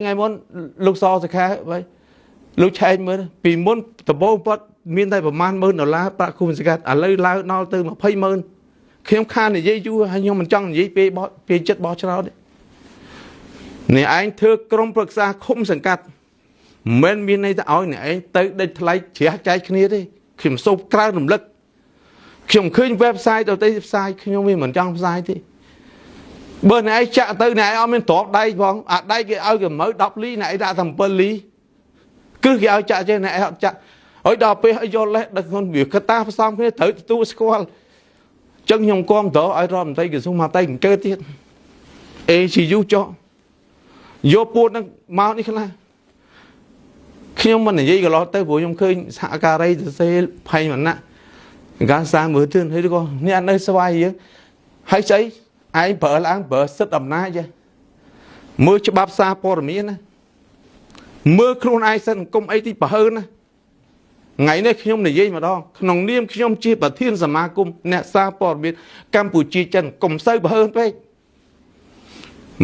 ថ្ងៃមុនលោកសសុខាបើលោកឆែកមើលពីមុនដំបូងគាត់មានតែប្រមាណ10000ដុល្លារប្រាក់គុំសកាត់ឥឡូវឡើងដល់ទៅ20ម៉ឺនខ្ញុំខាននិយាយយូរហើយខ្ញុំមិនចង់និយាយពេលបោះពេលចិត្តបោះឆ្នោតទេនេះឯងធ្វើក្រុមប្រឹក្សាឃុំសង្កាត់មិនមែនមានន័យថាឲ្យអ្នកឯងទៅដេញថ្លៃជ្រះចែកគ្នាទេខ្ញុំសូមក្រើនរំលឹកខ្ញុំឃើញ website ដទៃផ្សាយខ្ញុំវាមិនចង់ផ្សាយទេ បើអ្នកឯងចាក់ទៅអ្នកឯងអត់មានទ្របដែកផងអាដែកគេឲ្យគេមើល10លីអ្នកឯងដាក់តែ7លីគឺគេឲ្យចាក់ចេះអ្នកឯងអត់ចាក់ហើយដល់ពេលឲ្យយកលេសដឹកខ្លួនវាកតាផ្សំគ្នាត្រូវទទួលស្គាល់អញ្ចឹងខ្ញុំគាំទ្រឲ្យរដ្ឋមន្ត្រីក្រសួងមហាផ្ទៃអង្គើទៀត ACU ចុះយកពួតនឹងមកនេះខ្លះខ្ញុំមិននិយាយកន្លោះទៅព្រោះខ្ញុំឃើញសហការីសរសេរផៃមណៈការសារមើលទឿនហើយក៏នេះអត់នៅស្វ័យយើងហើយស្អី ឯងប្រើឡើងប្រើសិទ្ធិអំណាចហ៎មើលច្បាប់សារព័ត៌មានណាមើលខ្លួនឯងសិនគុំអីទីប្រហើនណាថ្ងៃនេះខ្ញុំនិយាយម្ដងក្នុងនាមខ្ញុំជាប្រធានសមាគមអ្នកសារព័ត៌មានកម្ពុជាចិនកុំសូវប្រហើនពេក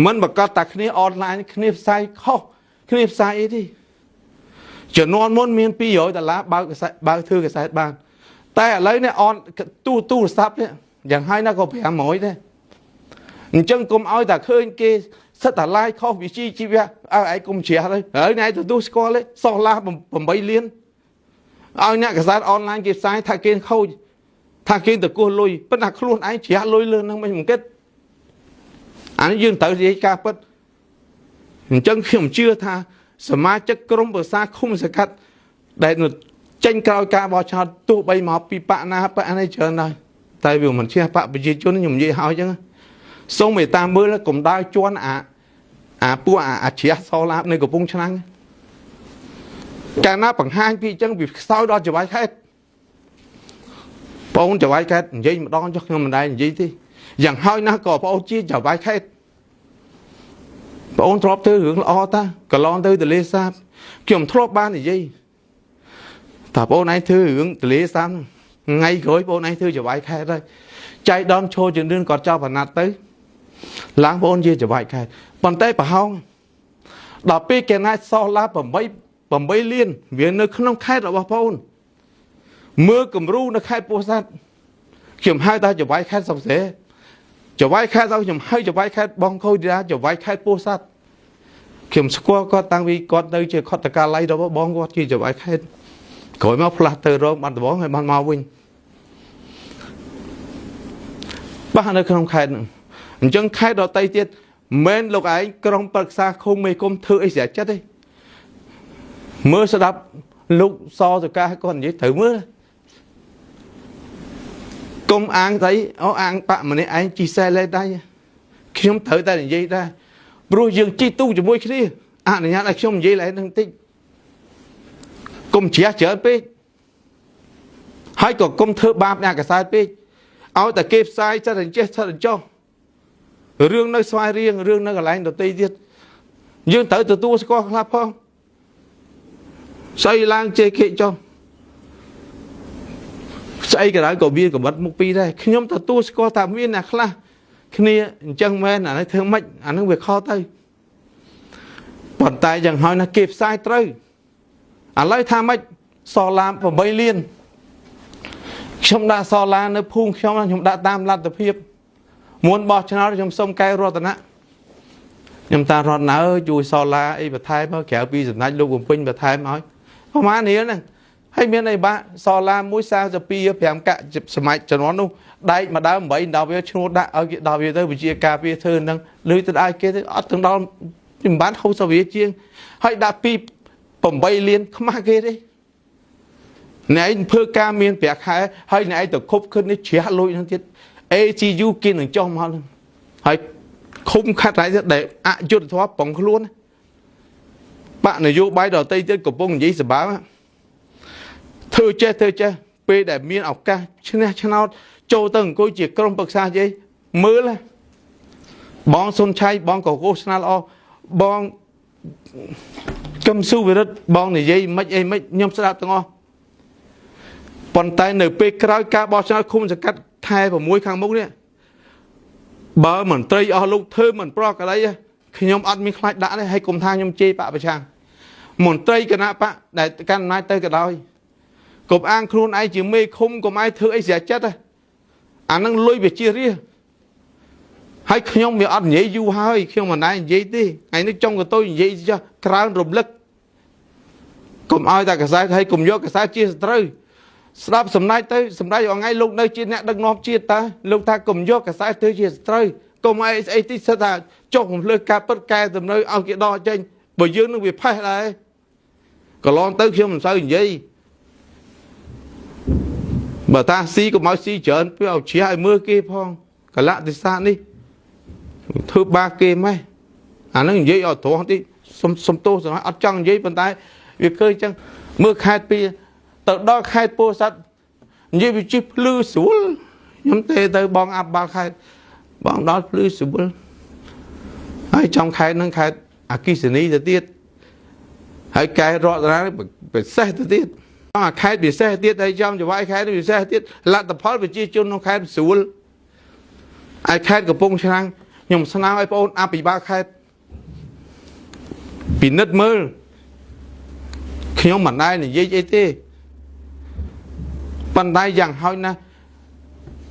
មិនប្រកាសតែគ្នាអនឡាញគ្នាផ្សាយខុសគ្នាផ្សាយអីទេជំនាន់មុនមាន200ដុល្លារបើកសែបើកធ្វើកសែតបាន តែឥឡូវនេះអនទូទូរស័ព្ទនេះយ៉ាងហើយណាក៏500ដែរ អញ្ចឹងកុំឲ្យតែឃើញគេសិតតែឡាយខុសវិជ្ជាជីវៈឲ្យឯងកុំជ្រះទៅហើយណែទទួលស្គាល់ទេសោះឡា8លានឲ្យអ្នកកាសែតអនឡាញគេផ្សាយថាគេខូចថាគេទៅគោះលុយប៉ុន្តែខ្លួនឯងជ្រះលុយលើហ្នឹងមិនមិនគិតអានេះយើងត្រូវនិយាយការពិតអញ្ចឹងខ្ញុំជឿថាសមាជិកក្រុមប្រឹក្សាឃុំសង្កាត់ដែលចេញក្រោយការបោះឆ្នោតទោះបីមកពីបកណាបកនេះច្រើនដែរតែវាមិនឈ្នះបកប្រជាជនខ្ញុំនិយាយហើយអញ្ចឹង សូមមេត្តាមើលកុំដើរជន់អាអាពួកអាអាជ្រះសឡាបនៅកំពង់ឆ្នាំងកាលណាបង្ហាញពីអញ្ចឹងវាខ្សោយដល់ចវាយខេតបងចវាយខេតនិយាយម្ដងចុះខ្ញុំមិនដែរនិយាយទេយ៉ាងហើយណាស់ក៏បងជាចវាយខេតបងធ្លាប់ធ្វើរឿងល្អតាកន្លងទៅទលេសាបខ្ញុំធ្លាប់បាននិយាយថាបងឯងធ្វើរឿងទលេសាបថ្ងៃក្រោយបងឯងធ្វើចវាយខេតហើយចៃដន្យឈរជឿនឿនគាត់ចោលប្រណាត់ទៅ ឡើងបងអូនជាចវាយខែប៉ុន្តែប្រហោងដល់ពេលគេណាច់សោះឡា8 8លានវានៅក្នុងខេត្តរបស់បងអូនមើលគំរូនៅខេត្តពោធិ៍សាត់ខ្ញុំហៅថាចវាយខេត្តសុកសេចវាយខេត្តទៅខ្ញុំហៅចវាយខេត្តបងខូចទីចវាយខេត្តពោធិ៍សាត់ខ្ញុំស្គាល់គាត់តាំងពីគាត់នៅជាខុទ្ទកាល័យរបស់បងគាត់ជាចវាយខេត្តក្រោយមកផ្លាស់ទៅរងបាត់ដំបងហើយបានមកវិញបាសនៅក្នុងខេត្តហ្នឹង អញ្ចឹងខេត្តដតីទៀតមិនលោកឯងក្រុមប្រឹក្សាឃុំមេឃុំធ្វើអីស្រាចិត្តទេមើលស្ដាប់លោកសសកាគាត់និយាយត្រូវមើលគុំអាងស្អីអូអាងបាក់ម្នាក់ឯងជីសែលេដៃខ្ញុំត្រូវតែនិយាយដែរព្រោះយើងជីទូជាមួយគ្នាអនុញ្ញាតឲ្យខ្ញុំនិយាយឡើងនឹងតិចគុំជ្រះច្រើនពេកហើយក៏គុំធ្វើបាបអ្នកកសែតពេកឲ្យតែគេផ្សាយចិត្តអញ្ចេះចិត្តអញ្ចោះ រឿងនៅស្វាយរៀងរឿងនៅកន្លែងដទៃទៀតយើងត្រូវទទួលស្គាល់ខ្លះផងស្អីឡើងជេរគេចុះស្អីក៏ដោយក៏វាកបិតមុខពីរដែរខ្ញុំទទួលស្គាល់ថាមានអ្នកខ្លះគ្នាអញ្ចឹងមែនអានេះធ្វើម៉េចអានឹងវាខុសទៅប៉ុន្តែយ៉ាងហើយណាគេផ្សាយត្រូវឥឡូវថាម៉េចសឡាម8លានខ្ញុំដាក់សឡានៅភូមិខ្ញុំខ្ញុំដាក់តាមលទ្ធភាព មុនបោះឆ្នោតខ្ញុំសុំកែរតនៈខ្ញុំតារតនៈអើយជួយសូឡាអីបន្ថែមមកក្រៅពីសម្ដេចលោកបំពេញបន្ថែមឲ្យប្រហែលរៀលហ្នឹងហើយមានអីបាក់សូឡាមួយ32 5កាក់សម័យជំនាន់នោះដែកមួយដើម8ដល់វាឈ្នួលដាក់ឲ្យគេដល់វាទៅវិជាការពារធ្វើហ្នឹងលុយទៅឲ្យគេទៅអត់ទាំងដល់មិនបាន60រៀលជាងហើយដាក់ពី8លានខ្មាស់គេទេអ្នកឯងធ្វើការមានប្រាក់ខែហើយអ្នកឯងទៅខុបខិននេះជ្រះលុយហ្នឹងទៀត ACU គេនឹងចុះមកហ្នឹងហើយឃុំខាត់ហើយដែលអយុត្តិធម៌បងខ្លួនបកនយោបាយដតីទៀតកំពុងនិយាយសម្បើមធ្វើចេះធ្វើចេះពេលដែលមានឱកាសឈ្នះឆ្នោតចូលទៅអង្គុយជាក្រុមប្រឹក្សានិយាយមើលបងសុនឆៃបងក៏ឃោសនាល្អបងកឹមសុវិរិទ្ធបងនិយាយមិនអីមិនខ្ញុំស្ដាប់ទាំងអស់ប៉ុន្តែនៅពេលក្រោយការបោះឆ្នោតឃុំសង្កាត់ខែ6ខាងមុខនេះបើមន្ត្រីអស់លោកធ្វើមិនប្រក្រតី ខ្ញុំអត់មានខ្លាចដាក់ទេហើយកុំថាខ្ញុំជេរបក្សប្រឆាំងមន្ត្រីគណៈបកដែលកាន់អំណាចទៅក៏ដោយកុំអាងខ្លួនឯងជាមេឃុំកុំឯងធ្វើអីស្រេចចិត្តអានឹងលុយវាជារាហើយខ្ញុំវាអត់និយាយយូរហើយខ្ញុំមិនដែរនិយាយទេថ្ងៃនេះចង់កតុយនិយាយចុះក្រើនរំលឹកកុំឲ្យតែកសែតហើយកុំយកកសែតជាសត្រូវស្ដាប់សម្ដេចទៅសម្ដេចថ្ងៃលោកនៅជាអ្នកដឹកនាំជាតិតើលោកថាកុំយកកសែតធ្វើជាសត្រូវកុំឲ្យស្អីទីសិតថាចុះកំភ្លើការពិតកែតម្រូវឲ្យគេដកចេញបើយើងនឹងវាផេះដែរកន្លងទៅខ្ញុំមិនសូវនិយាយបើតាស៊ីកុំឲ្យស៊ីច្រើនពេលឲ្យជ្រះឲ្យមើលគេផងកលៈទេសៈនេះធ្វើបាគេម៉េះអានឹងនិយាយឲ្យត្រង់តិចសុំសុំទោសសម្រាប់អត់ចង់និយាយប៉ុន្តែវាឃើញចឹងមើលខេត្តពីទៅដល់ខេត្តពោធិ៍សាត់និយាយវាជិះភ្លឺស្រួលខ្ញុំទេទៅបងអាប់បាល់ខេត្តបងដល់ភ្លឺស្រួលហើយចំខេត្តហ្នឹងខេត្តអគិសនីទៅទៀតហើយកែរតនាពិសេសទៅទៀតអាខេត្តពិសេសទៀតហើយចំចវាយខេត្តពិសេសទៀតលទ្ធផលប្រជាជនក្នុងខេត្តស្រួលឯខេត្តកំពង់ឆ្នាំងខ្ញុំស្នើឲ្យបងអូនអភិបាលខេត្តពិនិត្យមើលខ្ញុំមិនដែលនិយាយអីទេប៉ុន្តែយ៉ាងហោចណាស់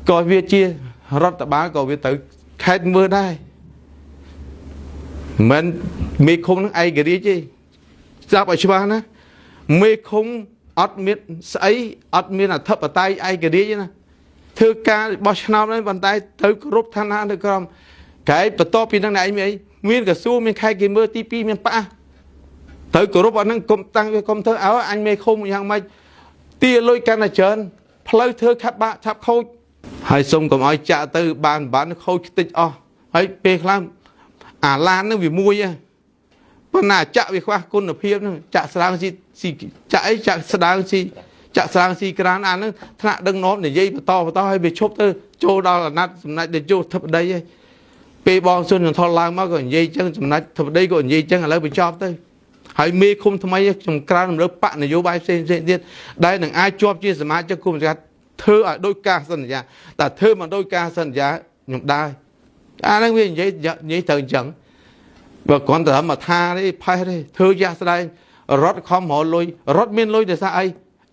ក៏វាជារដ្ឋបាលក៏វាទៅខេត្តមើលដែរមិនមេឃុំនឹងឯករាជ្យទេស្ដាប់ឲ្យច្បាស់ណាមេឃុំអត់មានស្អីអត់មានអធិបតេយ្យឯករាជ្យណាធ្វើការបោះឆ្នោតហ្នឹងប៉ុន្តែទៅគ្រប់ឋានៈនៅក្រមកែបន្ទាប់ពីនឹងឯងមានអីមានក្រសួងមានខេត្តគេមើលទី2មានប៉ះត្រូវគោរពអាហ្នឹងកុំតាំងវាកុំធ្វើឲ្យអញមេឃុំយ៉ាងម៉េចទាលុយកាន់តែច្រើនផ្លូវធ្វើខាប់បាក់ឆាប់ខូចហើយសុំកុំឲ្យចាក់ទៅបានបានខូចខ្ទេចអស់ហើយពេលខ្លះអាឡានហ្នឹងវាមួយហ៎ប៉ុន្តែចាក់វាខ្វះគុណភាពហ្នឹងចាក់ស្រាងស៊ីស៊ីចាក់អីចាក់ស្ដើងស៊ីចាក់ស្រាងស៊ីក្រានអាហ្នឹងថ្នាក់ដឹកនាំនិយាយបន្តបន្តឲ្យវាឈប់ទៅចូលដល់អាណត្តិសម្ដេចតេជោធិបតីឯងពេលបងសុនចន្ទថលឡើងមកក៏និយាយចឹងសម្ដេចធិបតីក៏និយាយចឹងឥឡូវបញ្ចប់ទៅហើយមេឃុំថ្មីខ្ញុំក្រើនរំលើកបកនយោបាយផ្សេងផ្សេងទៀតដែលនឹងអាចជាប់ជាសមាជិកគុំសង្កាត់ធ្វើឲ្យដូចការសន្យាតែធ្វើមិនដូចការសន្យាខ្ញុំដែរអាហ្នឹងវានិយាយនិយាយត្រូវអញ្ចឹងបើគ្រាន់តែមកថាទេផេះទេធ្វើយ៉ាស់ស្ដែងរត់ខំរកលុយរត់មានលុយដោយសារអី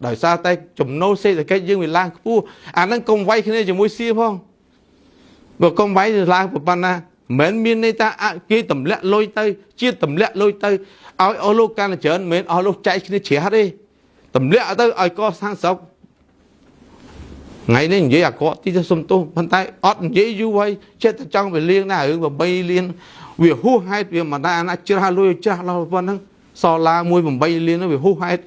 ដោយសារតែចំណូលសេដ្ឋកិច្ចយើងវាឡើងខ្ពស់អាហ្នឹងកុំវាយគ្នាជាមួយសៀផងបើកុំវាយឡើងប៉ុណ្ណាមិនមានន័យថាគេទម្លាក់លុយទៅជាតិទម្លាក់លុយទៅឲ្យអស់លោកកាន់តែច្រើនមិនមែនអស់លោកចែកគ្នាជ្រះទេទម្លាក់ទៅឲ្យកសាងស្រុកថ្ងៃនេះនិយាយអាក្រក់តិចទៅសុំទោសប៉ុន្តែអត់និយាយយូរហើយចិត្តតែចង់ទៅលៀងណារឿង8លានវាហួសហេតុវាមិនដែរអាណាច្រាស់លុយច្រាស់ដល់ប៉ុណ្ណឹងសឡាមួយ8លានវាហួសហេតុ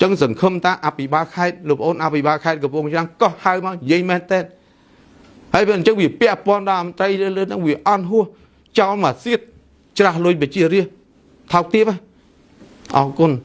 ចឹងសង្ឃឹមថាអភិបាលខេត្តលោកអូនអភិបាលខេត្តកំពង់ឆ្នាំងកោះហៅមកនិយាយមែនតើហើយវាអញ្ចឹងវាពាក់ព័ន្ធដល់មន្ត្រីលើហ្នឹងវាអន់ហួសចោលមកសៀតច្រាស់លុយប្រជារាស្ត្រថោកទាបអរគុណ។